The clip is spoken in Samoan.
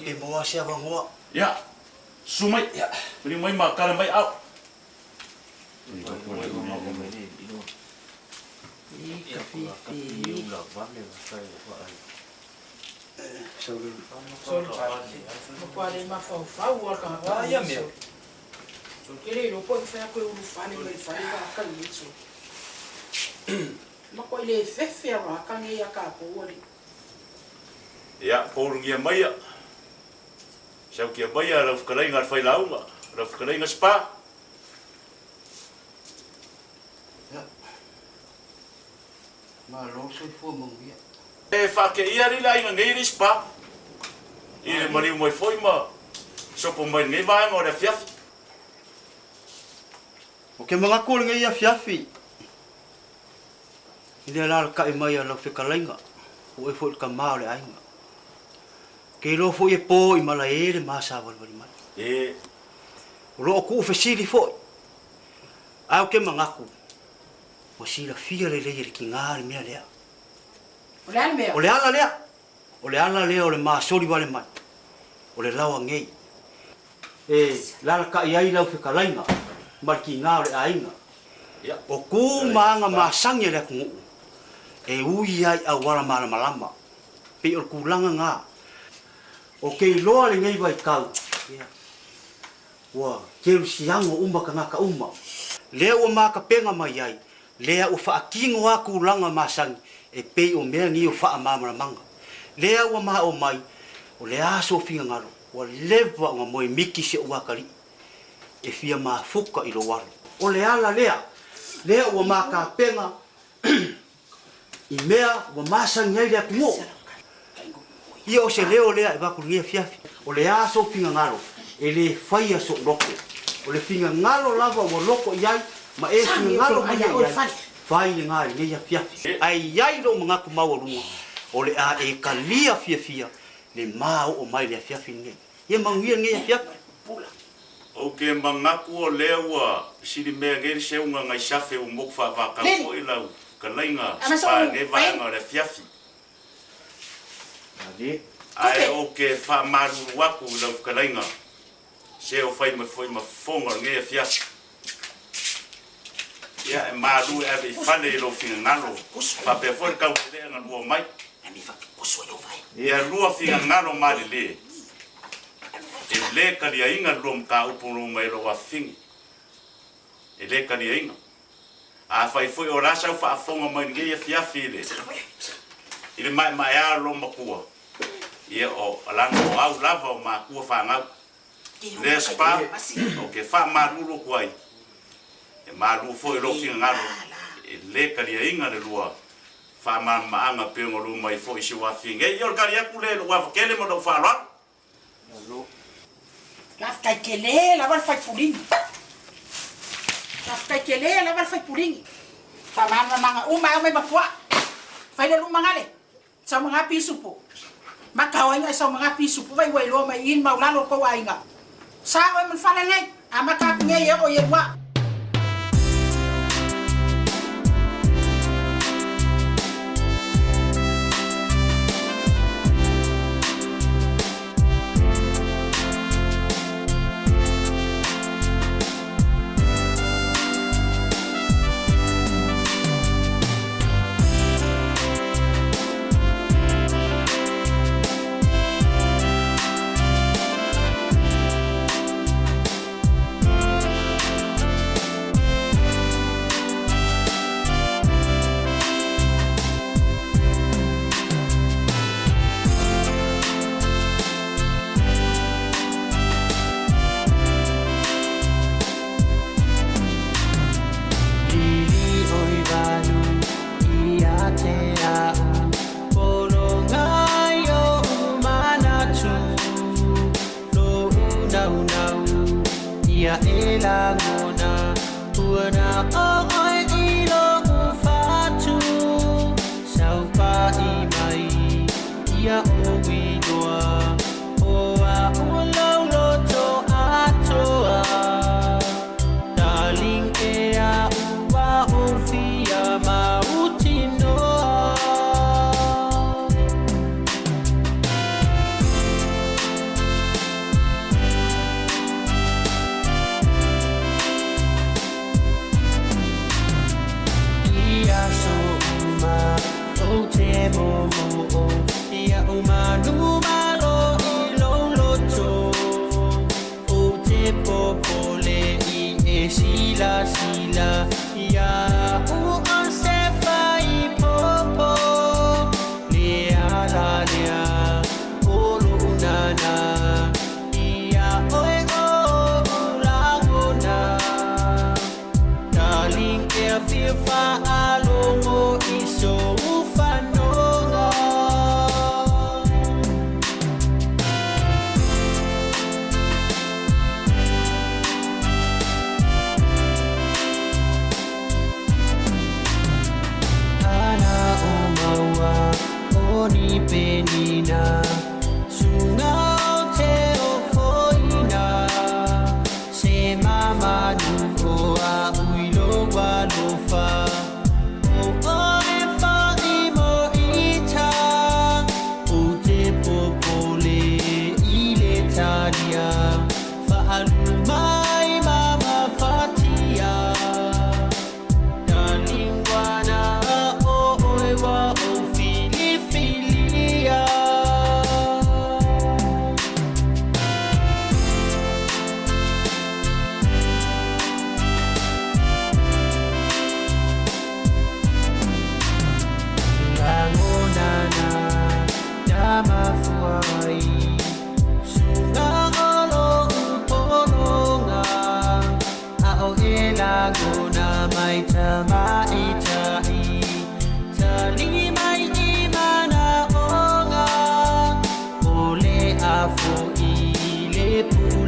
Pe maua se avanoa. Ia, susu mai. Ia. Maliu mai ma tala mai aao. Ia, pōrugia maia, saukia maia lau fetalaiga a le failauga, lau fetalaiga Spa. Ia. Malo le soifua manuia. E faateia alii le aiga nei le Spa i le maliu mai foi ma sopo mai lenei vaega o le afiafi. Ou te manatu o lenei afiafi i le alalatai mai a lau fetalaiga, o oe foi le tama o le aiga. Ou te iloa foi e po i malae le ma savalivali mai. E. O lo o tuufesili foi, ae ou te manatu ua silafia lelei e le tiga le mea lea. O le a le mea? O le ala lea. O le ala lea o le ma soli wale mai, o le laoa nei e lalataʻi ai lau fetalaiga ma le tiga o le aiga. O ku ma aga masani a le atunuu e ui ai i auala malamalama, pei o le tulaga na. O ke iloa lenei vaitau, ia, ua kerisiano uma tagata uma. Lea ua matapena mai ai, lea ua faatino a tulaga masani e pei o mea nei o faamalamalamaga. Lea ua maʻo mai, o le a sou finagalo, ua leva ona moe miti si oʻu atalii e fia mafuta i lou alo. O le ala lea, lea ua matapena I mea ua masani ai le atunuu. Ia o se leo lea e avatu i lenei afiafi. O le a sou finagalo, e le faia sou loto. O le finagalo lava ua loto i ai ma e finagalo mai ai i ai, fai lena i lenei afiafi. Ae i ai lou manatu maualuga, o le a e talia fiafia le ma oo mai i le afiafi lenei. Ia manuia lenei afiafi. Ou te manatu o lea ua silimea nei le seuga nai safe ua motu faavakau foi lau fetalaiga spa i lenei vaega o le afiafi. Ae ou te faamalulu atu i lau fetalaiga se o fai mai foi ma fofoga o lenei afiafi. Ia, e malu e ave i fale i lou finagalo, faapea foi le taulealea na lua mai. Ia lua finagalo malilie, e le taliaina le lua mataupu na lua mai ai lou afafine. E le taliaina. Afai foi o la sau faafofoga mai lenei afiafi i le i le maemaea o lou matua, ia o lana o au lava o matua fanau. Lea Spa, ou te faamalulu atu ai, e malu foi lou finagalo e le taliaina le lua faamalamalamaga pei ona lua mai foi i si ou afifio nei. Ia o le tali atu lea i lou ava tele ma lou faaaloalo. Faafetai tele lava le faipulini. Faafetai tele lava le faipulini. Faamalamalamaga uma e au mai ma puaa. Fai le luma gale. Saumaga pisupo. Maka o aiga e saumaga pisupo vai ua iloa mai i le maulalo o tou aiga. Sa oe ma le fale nei, amata atu nei e oo i elua. talia Fa'alu mai ma mafatia Talingwana o oe wa o filifilia. Langonana tamafuai Sungangolo upolonga Ao e lagona mai tamaitai Tali mai i manaoga O le afu i le pule.